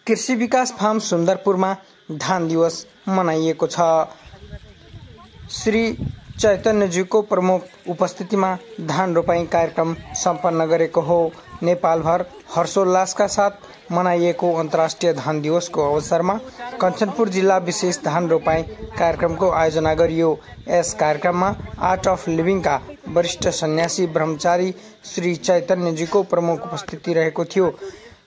कृषि विकास फार्म सुन्दरपुरमा धान दिवस मनाइएको छ। श्री चैतन्यज्यूको प्रमुख उपस्थितिमा धान रोपाई कार्यक्रम सम्पन्न गरेको हो। नेपालभर हर्षोल्लासका साथ मनाइएको अन्तर्राष्ट्रिय धान दिवसको अवसरमा कञ्चनपुर जिल्ला विशेष धान रोपाई कार्यक्रमको आयोजना गरियो। यस कार्यक्रममा आर्ट अफ लिभिङका वरिष्ठ सन्यासी ब्रह्मचारी श्री चैतन्यज्यूको प्रमुख उपस्थिति रहेको थियो।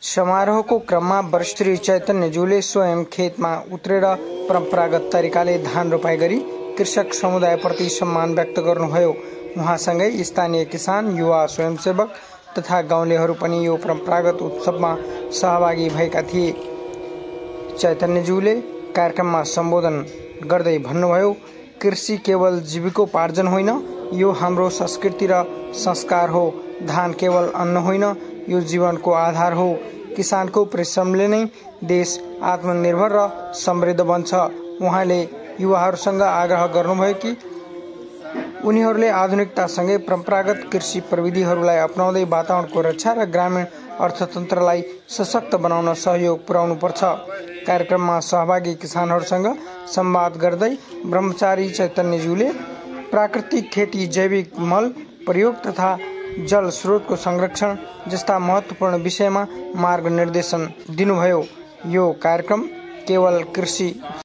समारोहको क्रममा वरिष्ठ श्री चैतन्यज्यूले स्वयं खेतमा उत्रेर परम्परागत तरिकाले धान रोपाई गरी कृषक समुदायप्रति सम्मान व्यक्त गर्नुभयो। उहाँसँगै स्थानीय किसान, युवा स्वयंसेवक तथा गाउँलेहरू पनि यो परम्परागत उत्सवमा सहभागी भएका थिए। चैतन्यज्यूले कार्यक्रममा सम्बोधन गर्दै भन्नुभयो, कृषि केवल जीविकोपार्जन होइन, यो हाम्रो संस्कृति र संस्कार हो। धान केवल अन्न होइन, यो जीवनको आधार हो। किसानको परिश्रमले नै देश आत्मनिर्भर र समृद्ध बन्छ। उहाँले युवाहरूसँग आग्रह गर्नुभयो कि उनीहरूले आधुनिकतासँगै परम्परागत कृषि प्रविधिहरूलाई अपनाउँदै वातावरणको रक्षा र ग्रामीण अर्थतन्त्रलाई सशक्त बनाउन सहयोग पुर्याउनुपर्छ। कार्यक्रममा सहभागी किसानहरूसँग संवाद गर्दै ब्रह्मचारी चैतन्यज्यूले प्राकृतिक खेती, जैविक मल प्रयोग तथा जल स्रोतको संरक्षण जस्ता महत्त्वपूर्ण विषयमा मार्गनिर्देशन दिनुभयो। यो कार्यक्रम केवल कृषि